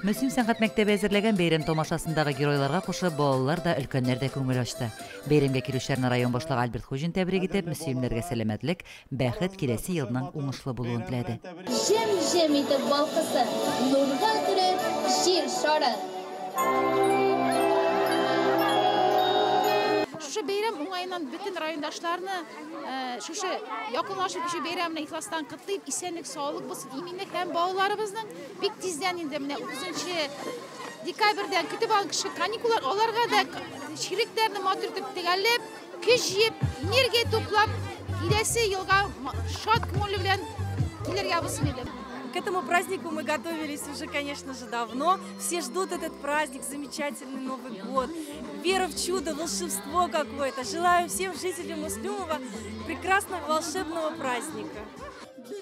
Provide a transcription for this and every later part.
Мөслим сәнгать мәктәбе әзерләгән бәйрәм тамашасындагы геройларга кушылып балалар да, өлкәннәр дә күңел ачты. Бәйрәмгә килүчеләрне район башлыгы Альберт Хуҗин тәбрик итеп, мөслимнәргә сәламәтлек, бәхет, киләсе елның уңышлы булуын теләде. Җем-җем итеп балкысын, нурга төреп җир шарын. Шушы бәйрәм уңаеннан бөтен райондашларны шушы якынлашып килүче бәйрәмне ихластан котлыйм. Исәнлек, саулык булсын, иминлек һәм балаларыбызның бик тиздән инде менә 30 декабрьдән көтеп алган кышкы каникуллар, аларга да чирекләрне матур итеп төгәлләп, көч җыеп, энергия туплап, киләсе елга шат күңеле белән килергә булсын иде. К этому празднику мы готовились уже, конечно же, давно. Все ждут этот праздник, замечательный Новый год. Вера в чудо, волшебство какое-то. Желаю всем жителям Муслюмова прекрасного волшебного праздника.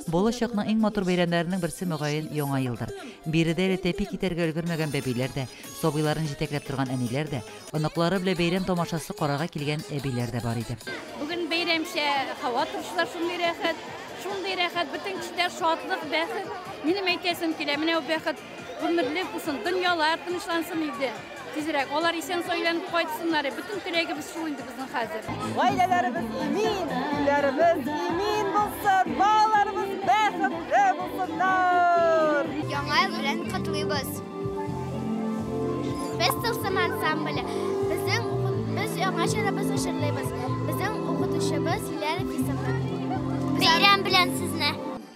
Балачакның иң матур бәйрәмнәренең берсе, мөгаен, Яңа елдыр. Биредә әле тәпи китәргә өлгермәгән бәбиләр дә, сабыйларын җитәкләп торган әниләр дә, оныклары белән бәйрәм тамашасы карарга килгән әбиләр дә бар иде. Бүген бәйрәмчә һава торышлар шундый рәхәт, шундый рәхәт, бөтен кешедә шатлык, бәхет. Минем әйтәсем килә, менә бу бәхет гомерлек булсын, дөньялар тынычлансын иде. Тизрәк, алар исән сау әйләнеп кайтсыннар. Бөтен теләгебез шул инде безнең хәзер. Гаиләләребез имин, өйләребез имин булсын, балаларыбыз бәхетле булсыннар. Яңа ел белән котлыйбыз. Без Тылсым ансамбле. Безнең без яңа җырыбызны җырлыйбыз. Безнең укытучыбыз Лилия Рафисовна. Бәйрәм белән сезне!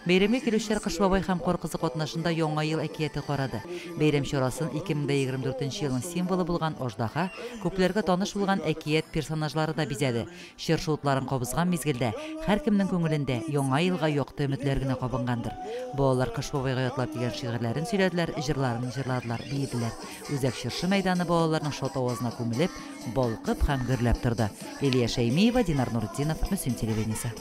Бәйрәмгә килүчеләр Кыш бабай һәм Кар кызы катнашында Яңа ел әкияте карады. Бәйрәм чарасын 2024 елның символы булган Аждаһа, күпләргә таныш булган әкият персонажлары да бизәде. Чыршы утларын кабызган мизгелдә һәркемнең күңелендә Яңа елга якты өметләр генә кабынгандыр. Балалар Кыш бабайга ятлап килгән шигырьләрен сөйләделәр, җырларын җырладылар, биеделәр. Үзәк чыршы мәйданы балаларның шат авазына күмелеп, балкып һәм гөрләп торды. Лилия Шәймиева, Динар Нуретдинов, Мөслим телевидениесе.